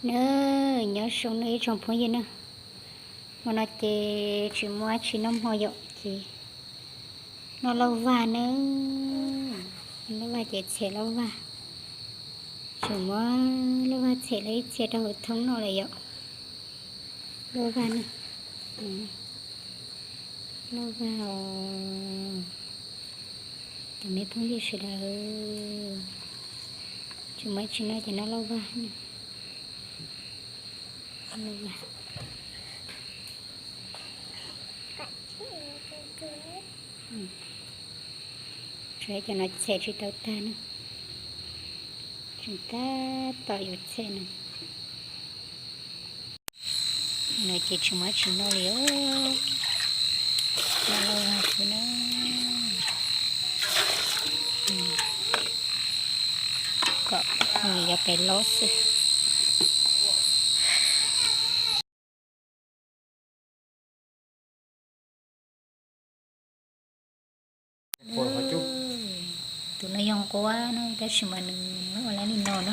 Na, nyob zoo nawb ib tsoom phooj ywg na. Hmo no ces tsis muaj dab tsi noj hmo yom, ces noj lauj vag na. Lauj vag ces txhem lauj vag. Tseem muab lauj vag txhem los ib txhia rau hauv thoob no lawm yom. Lauj vag na. Lauj vag os. Cov me phooj ywg sawv daws, tsis muaj dab tsi noj ces noj lauj vag. Lauj vag. Tshuav cov no txhem tsis tau tag na. Tseem tab tom yuav txhem no. No ces tsis muaj dab tsi noj li os. Noj lauj vag xwb na. Kom nws yuav pem lob xwb. Tus no yog nquab na, tab sis mas nws muab ua lab li no na.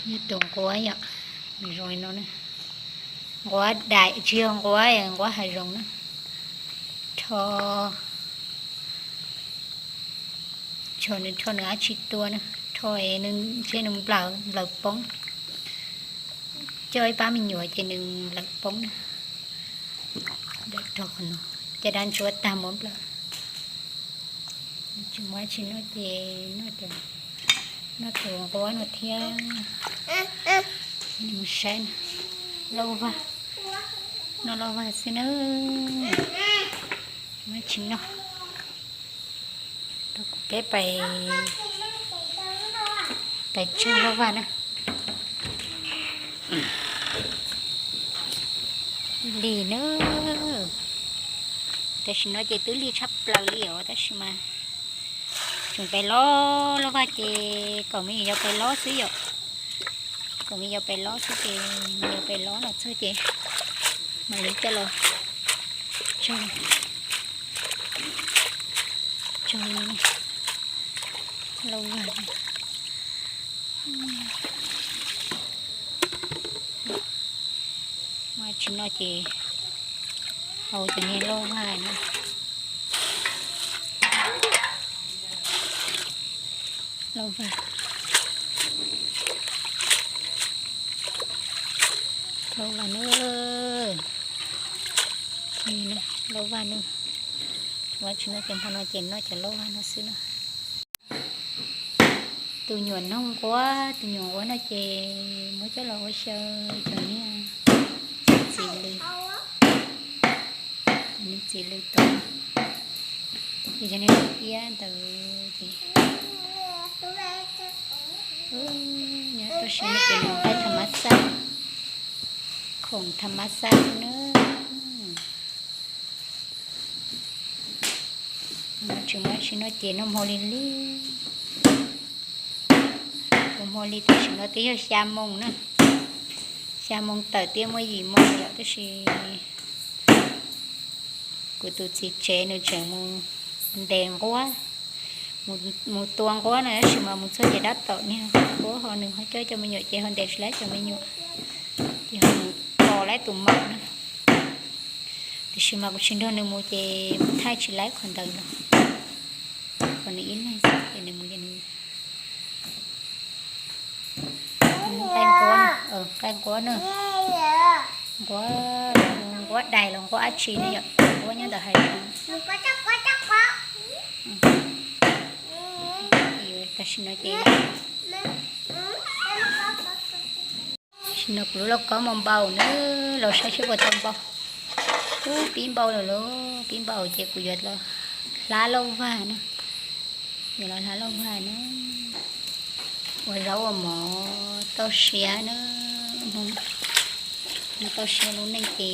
Yog tus nquab yom, nws zoo li no na. Nquab dais tsis yog nquab, nquab hav zoov na. Rho, rho nws, rho nws dab tsi tua na, rho ntshe nws nplawm, nplawm poob. Coj ib pab me nyuam ces nws nplawm poob na. Rho qhov no, caj dab ntsuab tag muab nplawm. Tsis muaj dab tsi noj ces noj tus nquab no thiab. Mus saib lauj vag, noj lauj vag xwb na. Tsis muaj dab tsi noj. Rau kuv peb pais, pais tsawg lauj vag na. Lig na. Tam sim no ces twb lig tshaj plaws li os, tab sis mas tseem pem lob, lauj vag ces kom me nyuam yaus pem lob xwb yom. Kom me nyuam yaus pem lob xwb ces me nyuam yaus pem lob los txog ces mam li coj los tsawg, tsawg lauj vag. Muaj dab tsi noj ces hau cov niag lauj vag no. Lauj vag, lauj vag na. Lauj vag na. Tsis muaj dab tsi noj ces hmo no ces noj cov lauj vag no xwb na. Tus nyuam noog nquab, tus nyuam nquab no ces muab coj los ua xyaw cov niag txiv lws, cov niag txiv lws tod, ces cov niag iab ntawd ces nyob toj siab no ces noj nqaij tham mab xaj, khoom tham mab xaj xwb na. Tsis muaj dab tsi noj ces noj hmo li li. Tus hmo li tam sim no twb yog xya moos na, xya moos tawm twb muaj yim moos lawm tab sis kuv tus txiv tsev nws tseem mus ntes nquab, mus tua nquab na, tab sis mas mus txog ces dab tom niag nquab ho nws ho coj cov me nyuam ces ho ntes tsis laib cov me nyuam, ces ho mus tos laib tus maum na. Tiam sis mas kuv tsis nrog nws mus ces mus thaij tsis laib qhov ntawd los, kom nws ib leeg xwb ces nws mus ces nws nqaij nquab, nqaij nquab na, nquab, nquab dais los nquab dab tsi ne yom, nquab nyob ntawm hais tias, tam sim no ces, tam sim no kuv lub lauj kaub mus npau na, los saib seb puas tau npau. Ub, pib npau lawm lauj, pib npau ces kuv yuav los hlab lauj vag na, yuav los hlab lauj vag na, ua zaub ua mov toj siab na, toj siab lub neej ces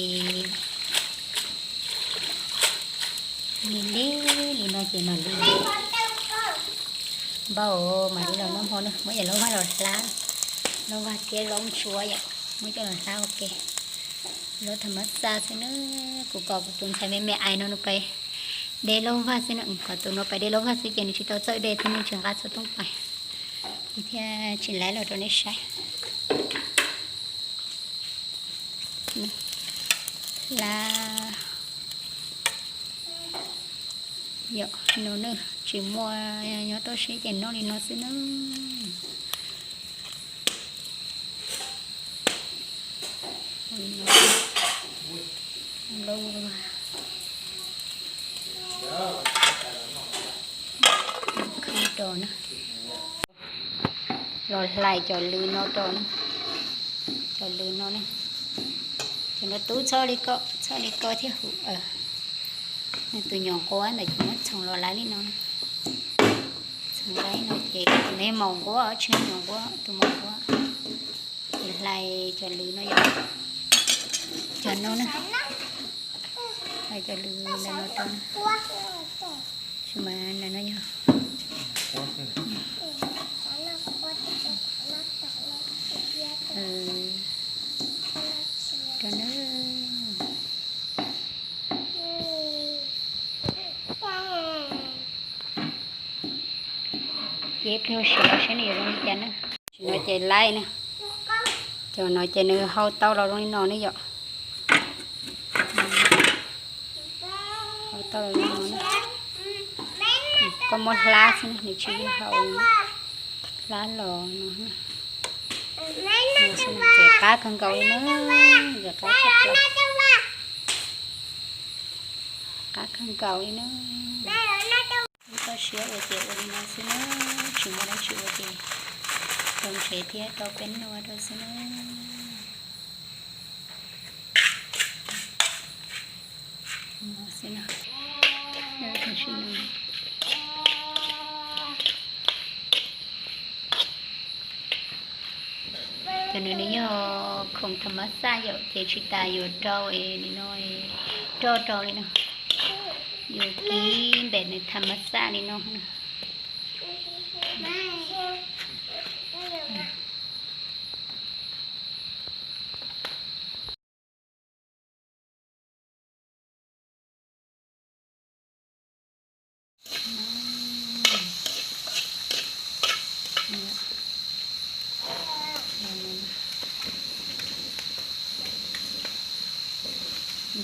lig lig li no ces mam li npau, mam li los noj hmo na, muab yam lauj vag los hlab, lauj vag thiab zaub ntsuab yom, muab coj los hlab ua ke. Zaub tham mab xaj xwb na, kuv kom kuv tus ntxhais me me ais no nws pais de lauj vag xwb na, kom tus no pais de lauj vag xwb ces nws tsis tau txawj de thiab nws tsis nqa xov tooj pais, kuv thiaj tsis laib los rau nej saib. Hlab yom, no na, tsis muaj, nyob toj siab ces noj li no xwb na. Los hlais cov lws no rau, cov lws no ne, cov no tub txhob li ko, txhob li ko thiab hu. Tus nyuam nquab ntawd ces muab txhoov los laiv li no. Txhoov laiv no ces neb maum nquab tsis nyuam nquab, tus maum nquab. Ces hlais cov lws no yom, cov no na, hlais cov lws ntawm no rau, tsis mas ntawm no yog rau na. Ces ib pliag ua siav saib nws yuav zoo li cas na. Sim no ces laib na, cov no ces nws hau tau los zoo li no ne yom. Hau tau los zoo li no na. Koj muab hlab xwb na, nws tsis hau, hlab los no. Ces qab kawg nkaus li na, ces qab tshaj plaws, qab kawg nkaus li na. Ib toj siab ua ces ua li no xwb na, tsis muaj dab tsi ua ces rau ntsev thiab rau peb nua rau xwb na. Cov nws nws yog khoom tham mas xaj yom, ces tsis tas yuav rau li no, roj rau li no, yuav kib npem nws tham mas xaj li no na.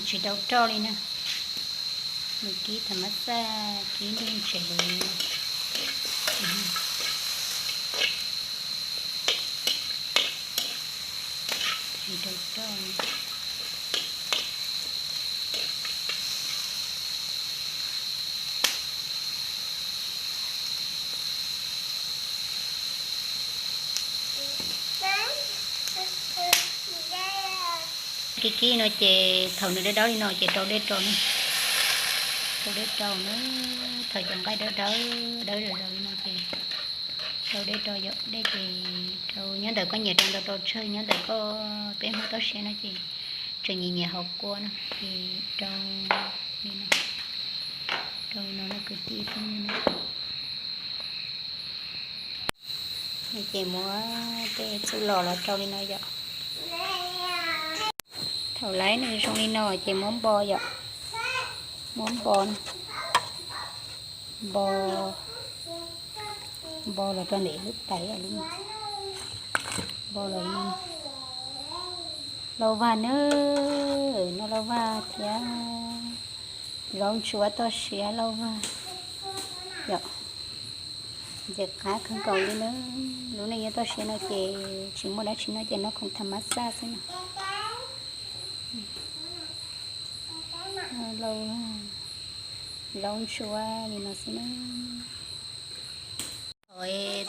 Tsis rau roj li na, nws kib tham mas xaj, kib nrog ntsev. Tsis rau roj. Kib kib no ces thaum nws dawb dawb li no ces rau dej rau na. Rau dej rau na, thaum cov nqaij dawb dawb, dawb dawb li no ces rau dej rau yom, dej ces rau nyob ntawm koj nyiam rau ntau rau tsawg, nyob ntawm koj, peb Hmoob toj siab no ces tseem nyiam nyiam hauv kua no ces rau li no, rau li no na kwv tij phooj ywg na. Ces muab tej txuj lom los rau li no yom. Thaum laib nws zoo li no ces muab npo yom, muab npo, npo, npo los rau ntawm lub tais, npo los. Lauj Vaj na, noj Lauj Vaj thiab, zaub ntsuab toj siab Lauj Vaj yom. Ces qab kawg nkaus li na, lub neej nyob toj siab no ces tsis muaj dab tsi noj ces noj khoom tham mas xaj xwb na. Lauj Vaj, zaub ntsuab li no xwb na.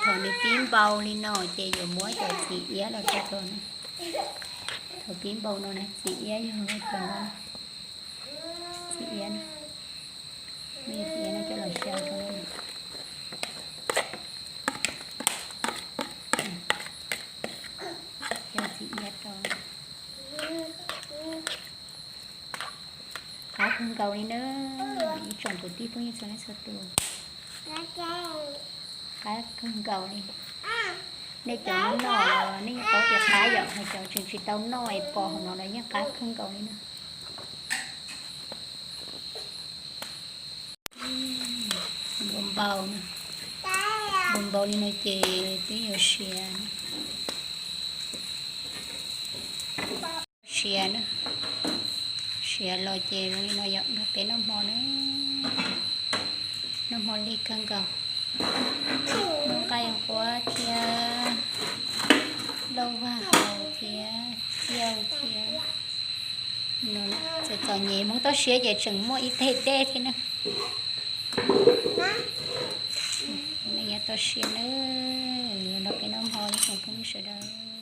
Thaum nws pib npau li no ces yuav muab cov txiv iab los rau tod na. Thaum pib npau no na, txiv iab yog cov no, txiv iab, muab cov txiv iab no coj los xyaw rau no. Xyaw txiv iab rau. Qab kawg nkaus li na, ib tsoom kwv tij phooj ywg txhua leej txhua tus. Qab kawg nkaus li. Nej cov noj los nej yeej paub tias qab yom, hos cov tseem tsis tau noj es pom hauv no los yeej qab kawg nkaus li na. Npau npau, npau npau li no ces twb yuav siav. Siav na, siav los ces zoo li no yog nrog peb noj hmo na. Noj hmo lig kawg nkaus, noj nqaij nquab thiab lauj vaj haus thiab ciaj thiab. Txawm txom nyem hmoov toj siab ces tseem muaj ib teg dej thiab na. Neej nyob toj siab na, los nrog peb noj hmo ib tsoom phooj ywg sawv daws.